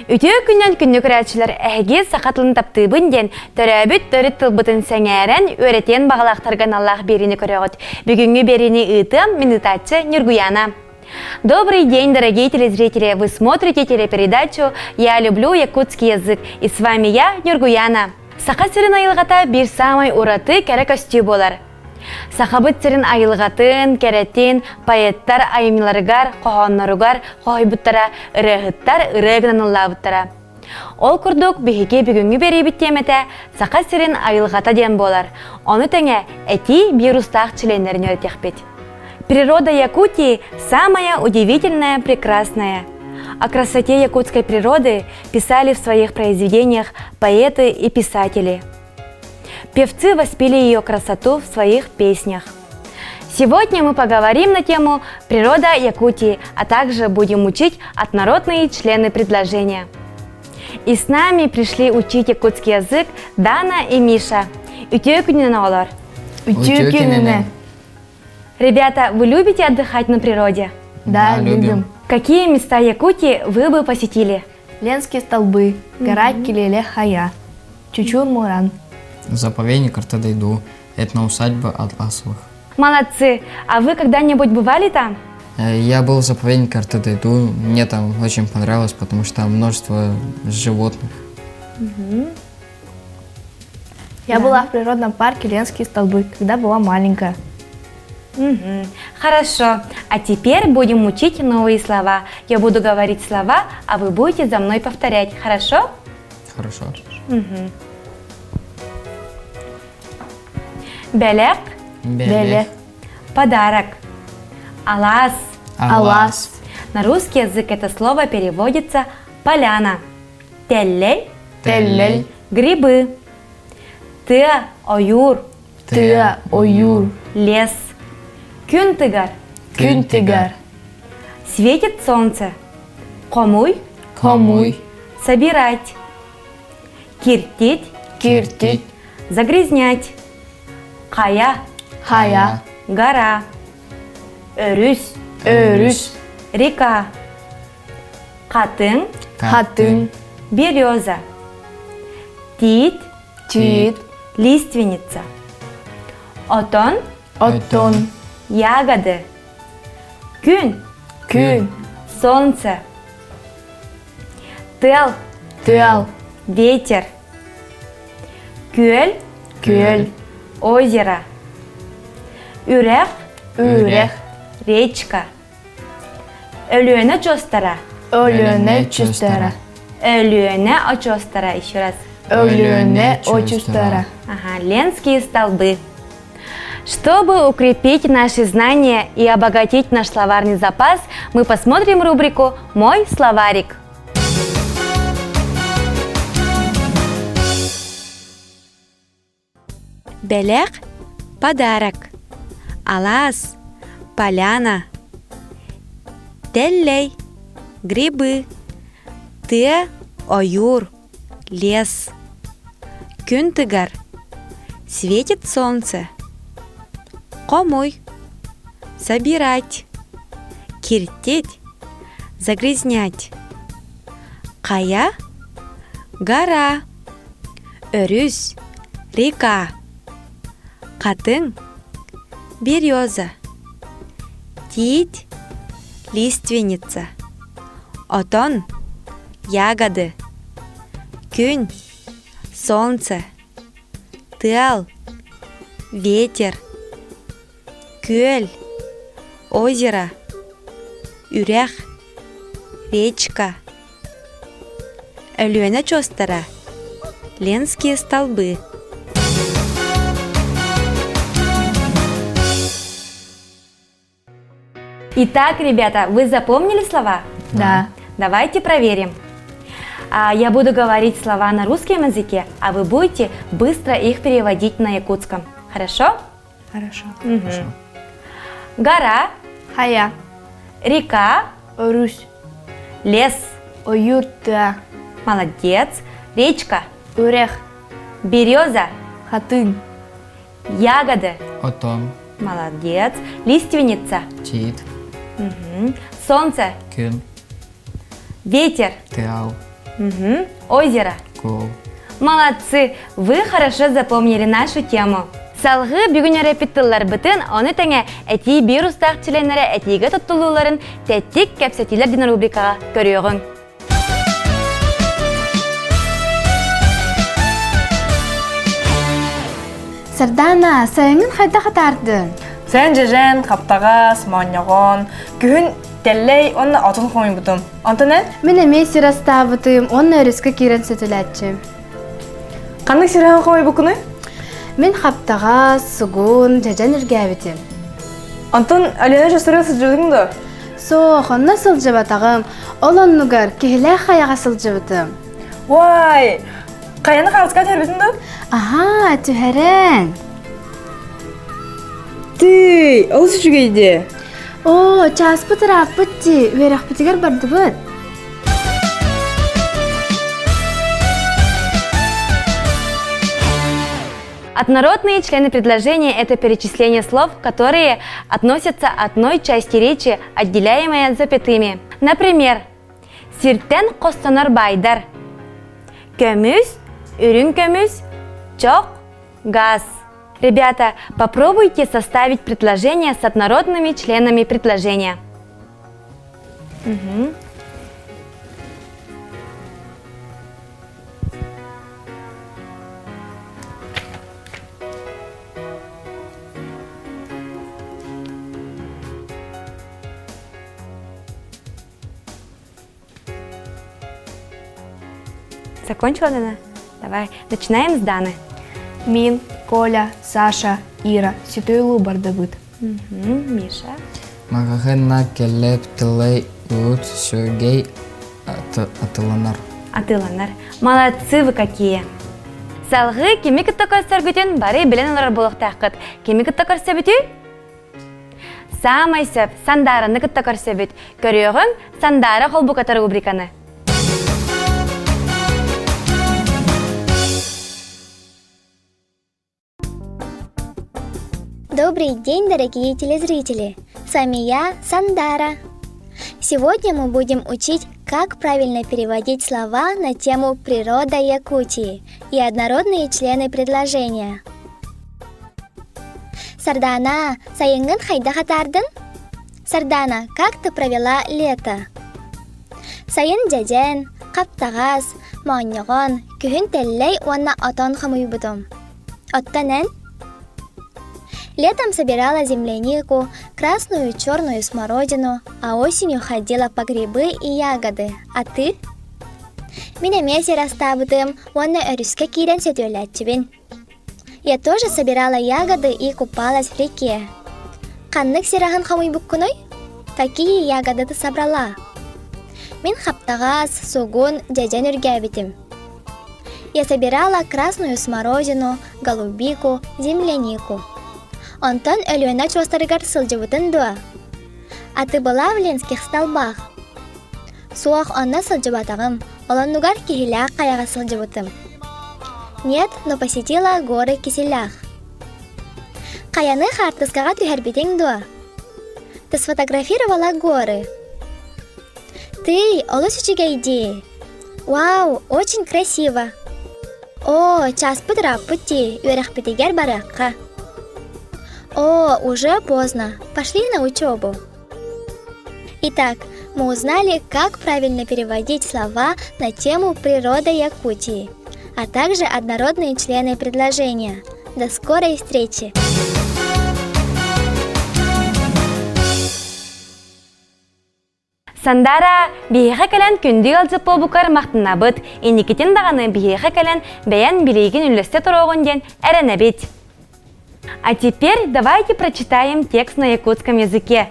Үтүө күнүнэн күндү көрөөччүлэр, эһиги саха тылын таптыыбын диэн төрөөбүт төрүт тылбытын сэҥээрэн, үөрэтиэн баҕалаахтарга аналлаах биэриини көрөҕүт. Бүгүҥҥү биэриини ыытыам мин ыытааччы Ньургуяна. Добрый день, дорогие телезрители! Вы смотрите телепередачу «Я люблю якутский язык» и с вами я, Ньургуяна. Саха сирин айылҕата биир саамай ураты кэрэ көстүү буолар. Сахабыт сирин айылҕатын, кэрэтин поэттар айымньыларыгар, хоһоонноругар хоһуйбуттара, ырыаһыттар ырыа гынан ыллаабыттара. Ол курдук, биһиги бүгүҥҥү биэриибит тиэмэтэ Саха сирин айылҕата диэн буолар. Ону тэҥэ этии вирустаах чилиэннэрин үөрэтиэхпит. Природа Якутии самая удивительная, прекрасная. О красоте якутской природы писали в своих произведениях поэты и писатели. Певцы воспели ее красоту в своих песнях. Сегодня мы поговорим на тему «Природа Якутии», а также будем учить однородные члены предложения. И с нами пришли учить якутский язык Дана и Миша. Үтүө күнүнэн оҕолор! Үтүө күнүнэн! Ребята, вы любите отдыхать на природе? Да, любим. Какие места Якутии вы бы посетили? Ленские столбы, гора Килеле-Хая, Чучур-Муран. Заповедник Артадайду, этноусадьба Атласовых. Молодцы! А вы когда-нибудь бывали там? Я был в заповеднике Артадайду, мне там очень понравилось, потому что там множество животных. Я была в природном парке Ленские столбы, когда была маленькая. Мгм. Хорошо. А теперь будем учить новые слова. Я буду говорить слова, а вы будете за мной повторять. Хорошо? Хорошо. Мгм. Бэлэх, Бэлэх. подарок. Алаас. Алаас. На русский язык это слово переводится поляна. Тэллэй, Тэллэй. грибы. Тыа, ойуур, Тыа, ойуур. лес. Күн тыгар, Күн тыгар. светит солнце. Хомуй, Хомуй. собирать. Киртить, Киртить. загрязнять. Хайа, Хайа. гора. Өрүс, Өрүс. река. Хатыҥ, Хатыҥ. береза. Тиит, Тиит. лиственница. Отон, Отон. ягоды. Күн, Күн. солнце. Тыал, Тыал. ветер. Күөл, Күөл. озеро. Үрэх, Үрэх. речка. Өлүөнэ очуостара. Өлүөнэ очуостара. Өлүөнэ очуостара. Еще раз. Өлүөнэ очуостара. Ага, Ленские столбы. Чтобы укрепить наши знания и обогатить наш словарный запас, мы посмотрим рубрику «Мой словарик». Бэлэх – подарок. Алаас – поляна. Тэллэй – грибы. Тыа – ойуур, лес. Күн тыгар – светит солнце. Хомуй – собирать. Киртить – загрязнять. Хайа – гора. Өрүс, река. Хатыҥ, береза. Тиит, лиственница. Отон, ягоды. Күн, солнце. Тыал, ветер. Күөл, озеро. Үрэх, речка. Өлүөнэ очуостара, Ленские столбы. Итак, ребята, вы запомнили слова? Да. Давайте проверим. Я буду говорить слова на русском языке, а вы будете быстро их переводить на якутском. Хорошо? Хорошо. Хорошо. Гора, Хайа. река, Өрүс. лес. Ойуур тыа. Молодец. Речка, Үрэх. береза, Хатыҥ. ягоды. Отон. Молодец. Лиственница. Тиит. Мгм. Солнце, Күн. ветер, Тыал. Угу. Озеро. Кол. Молодцы! Вы хорошо запомнили нашу тему. Салгыы бүгүн өрөппүт тылларбытын, ону тэҥэ этии биир устаах чилиэннэрэ этиигэ туттулууларын тэттик кэпсэтиилэр диэн рубрикаҕа көрүөҕүҥ. Сардаана, сайыҥҥын хайдах атаардыҥ? Сайын дьэдьэн, хаптаҕас, моонньоҕон, күһүн тэллэй уонна отун хомуйбутум. Онтон эн? Мин эмиэ сир астаабытым уонна өрүскэ киирэн сөтөлөөччүм. Ханнык сирэҕин хомуйбуккунуй? Мин хаптаҕас, сугун, дьэдьэн үргээбитим. Онтон Алена Шестерга сылдьыбытыҥ дуо? Суох, онно сылдьыбатаҕым. Ол оннугар киһилээх хайаҕа сылдьыбытым. Уай! Хайаны хаалыска түһэрбитин дуо? Аһаа, түһэрэн. Тыый, олус үчүгэй дии. Оо, чааспыт ырааппыт дии, үөрэхпитигэр бардыбыт. Однородные члены предложения – это перечисление слов, которые относятся одной части речи, отделяемые запятыми. Например, Сиртэн хостонор баайдар. Көмүс, үрүҥ көмүс, чох, газ. Ребята, попробуйте составить предложение с однородными членами предложения. Угу. Закончила, Дана? Давай, начинаем с Даны. Мин, Коля, Саша, Ира, Ситуйлу бардыбыт. Миша. Маҕаһыынна кэллэп тылай уут сүөгэй атыланар. Атыланар. Молодцы вы какие! Салгыы кими кытта көрсөргүтүн бары билэн олорор буолуохтааххыт. Кими кытта көрсөбүтүй? Саамай сөп, Сандаараны кытта көрсөбүт. Көрүөҕүҥ, Сандаара холбуката рубриканы. Добрый день, дорогие телезрители! С вами я, Сандара. Сегодня мы будем учить, как правильно переводить слова на тему «Природа Якутии» и однородные члены предложения. Сардана, сайыҥҥын хайдах атаардын? Сардана, как ты провела лето? Сайын дьэдьэн, хаптаҕас, моонньоҕон, күһүн тэллэй уонна отон хомуйбутум. Оттон эн? Летом собирала землянику, красную и черную смородину, а осенью ходила по грибы и ягоды. А ты? Мин эмиэ сир астаабытым уонна өрүскэ киирэн сөтүөлээччибин. Я тоже собирала ягоды и купалась в реке. Ханнык сир аһын хомуйбуккунуй? Какие ягоды ты собрала? Мин хаптаҕас, сугун, дьэдьэн үргээбитим. Я собирала красную смородину, голубику, землянику. Онтон Өлүөнэ очуостарыгар сылдьыбытын дуо? А ты была в Ленских столбах? Суох, онно сылдьыбатаҕым, олоннугар Киһилээх хайаҕа сылдьыбытым. Нет, но посетила горы Киселях. Хайаны хаартыскаҕа түһэрбитиҥ дуо? Ты сфотографировала горы. Ты, олус үчүгэй дии. Вау, очень красиво. Оо, чааспыт ырааппыт дии, үөрэхпитигэр барыахха. О, уже поздно. Пошли на учебу. Итак, мы узнали, как правильно переводить слова на тему «Природа Якутии», а также однородные члены предложения. До скорой встречи! Сандара, биһиэхэ кэлэн күндү ыалдьыт буолбуккар махтанабыт, инникитин даҕаны биһиэхэ кэлэн бэйэн билиигин үллэстэ туруоҕун диэн эрэнэбит. А теперь давайте прочитаем текст на якутском языке.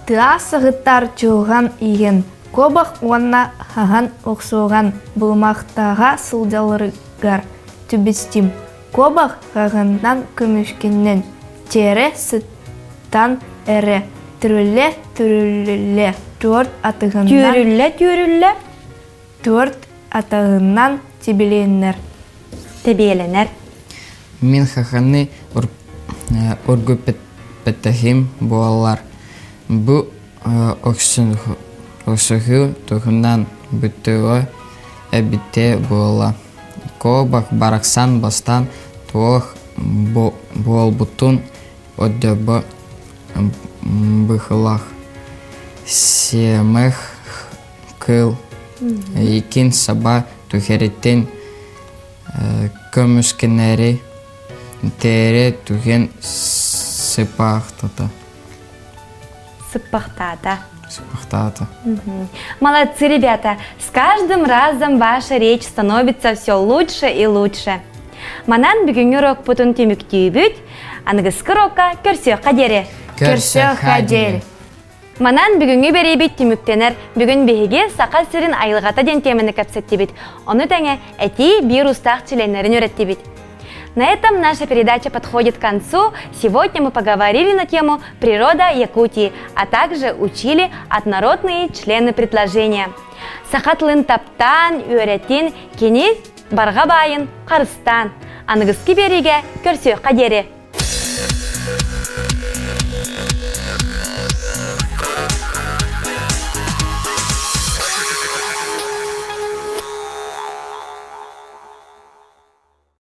Тыа саһыттар чуган иһин, куобах уонна хаһан охсуган булумахтаҕа сылдьалларыгар түбэстим. Куобах хаһыннан көмүскэнэн, тиэрэ сыттан эрэ түрүллэ-түрүллэ түөрт атыгынан Түөрүллэ-түөрүллэ түөрт атаҕынан тибилиэннэр. Тэбиэлэнэр. Мин хаханы ургуппэтэхим буоллар, бу охсуһуу туһунан. бүтүө эбитэ буолла. Куобах барахсан бастаан туох буолбутун өйдөөбөт быһыылаах. Сиэмэх кыыл иккин саба түһэриттэн көмүскэнэри тээрэ түһэн сыпаахтата. Сыппахтаата. Сыппахтаата. Молодцы, ребята! С каждым разом ваша речь становится все лучше и лучше. Манан бүгүҥҥү урокпутун түмүктүүбүт. Аныгыскы урокка көрсүөххэ диэри. Көрсүөххэ диэри. Манан бүгүҥҥү бэриибит түмүктэнэр. Бүгүн биһиги Саха сирин айылҕата диэн тиэмэни кэпсэттибит. Ону тэҥэ этии биир устаах чилиэннэрин үөрэттибит. На этом наша передача подходит к концу. Сегодня мы поговорили на тему «Природа Якутии», а также учили однородные члены предложения. Саха тылын таптаан, үөрэтин, кини барҕа баайын харыстаан. Аныгыскы биэриигэ көрсүөххэ диэри!